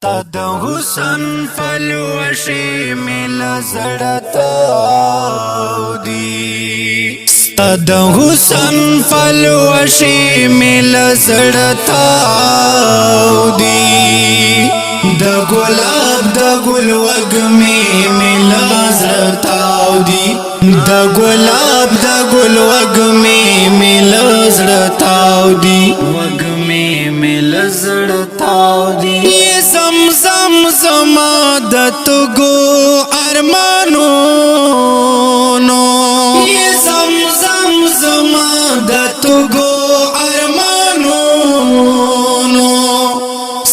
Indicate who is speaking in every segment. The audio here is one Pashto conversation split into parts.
Speaker 1: ستا د حسن پلوشې مې له زړه تاو دي، ستا د حسن پلوشې مې له زړه تاو دي، د ګلاب د ګل وګمې مې له زړه تاو دي، د ګلاب د ګل وګمې مې له زړه تاو دي،
Speaker 2: وګمې مې له زړه تاو دي۔
Speaker 1: زم زم زما د تګو ارمانو نو، زم زم زما د تګو ارمانو نو،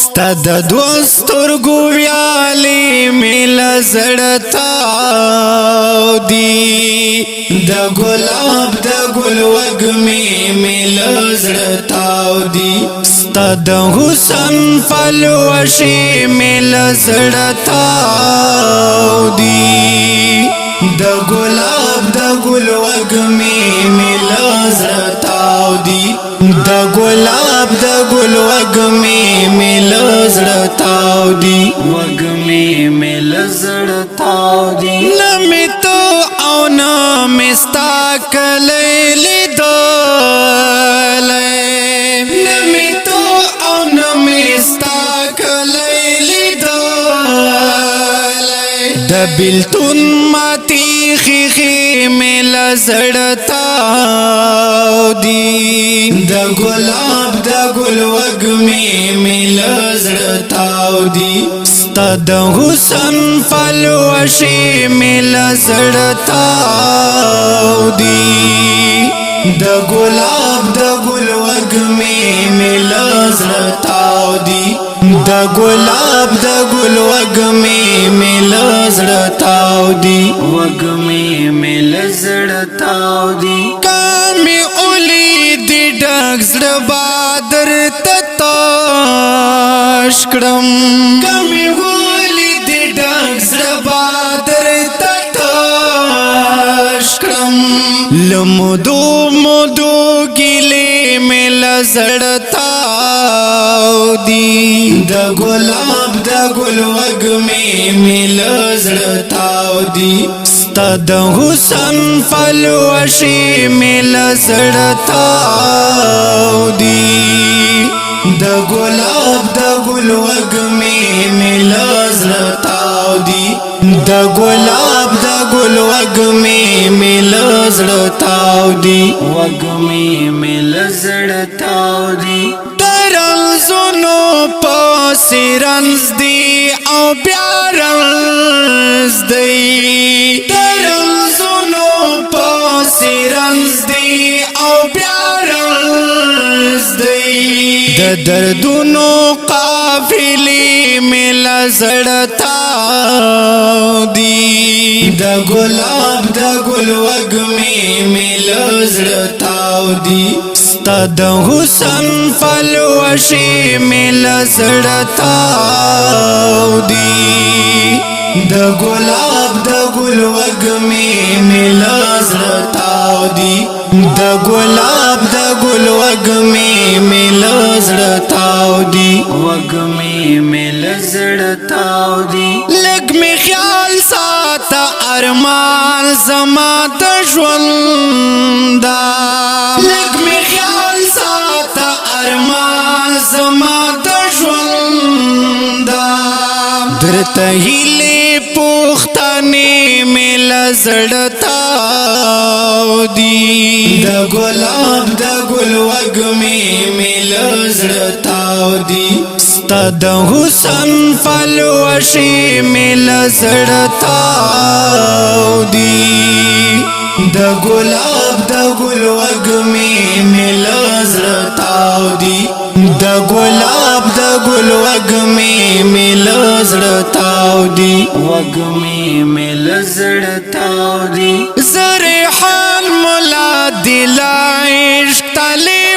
Speaker 1: ستا د دوه سترګو ویالې مې له زړه تاو دي، د ګلاب د ګل وګمې مې له زړه تاو دي، ستا د حسن پلوشې مې له زړه تاو دي، د ګلاب د ګل وګمې مې له زړه تاو دي، د ګلاب د ګل وګمې مې له زړه تاو دي،
Speaker 2: وګمې مې له زړه تاو دي۔
Speaker 1: نه مې ته او نه مې ستا کلی لیدلی، نه مې ته او نه مې ستا کلی لیدلی، د بیلتون ماتي ښیښې مې له زړه تاو دي، د ګلاب د ګل وګمې مې له زړه تاو دي، ستا د حسن پلوشې مې له زړه تاو دي، د ګلاب د ګل وګمې مې له زړه تاو دي، د ګلاب د ګل وګمې مې له زړه تاو دي،
Speaker 2: وګمې مې له زړه تاو دي۔
Speaker 1: کامې اولید ډک زړه بادر ته تاش کړم، کامې ولید ډک زړه بادر ته تاش کړم، لمدو مدو ګلې مې له زړه تاو دي، د ګلاب د ګل وګمې مې له زړه تاو دي، ستا د حسن پلوشې مې له زړه تاو دي، د ګلاب د ګل وګمې مې له زړه تاو دي، د ګلاب د ګل وګمې مې له زړه تاو دي،
Speaker 2: وګمې مې له زړه تاو دي۔
Speaker 1: درنزونو پسې رنز دی او بیا رنز دی، درنزونو پسې رنز دی او بیا رنز دی، د دردونو قافلې مې له زړه تاو دي، د ګلاب د ګل وګمې مې له زړه تاو دي، ستا د حسن پلوشې مې له زړه تاو دي، د ګلاب د ګل وګمې مې له زړه تاو دي، د ګلاب د ګل وګمې مې له زړه تاو دي،
Speaker 2: وګمې مې له زړه تاو دي۔
Speaker 1: لږ می خیال ساته ارمان زما د ژوند، لږ می خیال ساته ارمان زما د ژوند، درته هیلې پوښتنې مې له زړه تاو دي، د ګلاب د ګل وګمې مې له زړه تاو دي، ستا د حسن پلوشې مې له زړه تاو دي، د ګلاب د ګل وګمې مې له زړه تاو دي، د ګلاب د ګل وګمې مې له زړه تاو دي،
Speaker 2: وګمې مې له زړه تاو دي۔
Speaker 1: زریحان مولا دل عشق تلی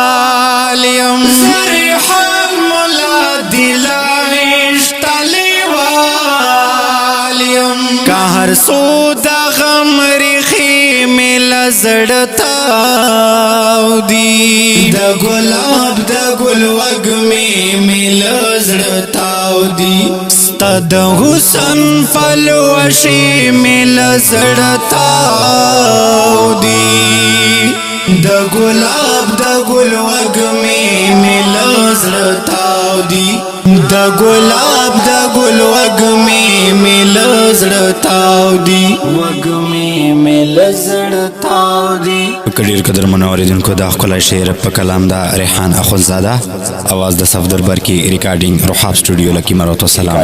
Speaker 1: والیم، زریحان مولا دل عشق تلی والیم، که هر څو د غم ریښې مې له له زړه تاو دي، د ګلاب د ګل وګمې مې له زړه تاو دي۔ ستا د حسن پلوشې مې له زړه تاو دي، د ګلاب د ګل وګمې مې له زړه تاو دي، د ګلاب د ګل وګمې مې له زړه تاو دي۔
Speaker 2: وګمې مې له زړه تاو دي۔
Speaker 1: ډیر قدرمن اوریدونکو، دا ښکلی شعر په کلام د ریحان اخوندزاده، اواز د صفدر برکی، ریکارډینګ روحاب سټوډیو، لکی مروت۔ سلام۔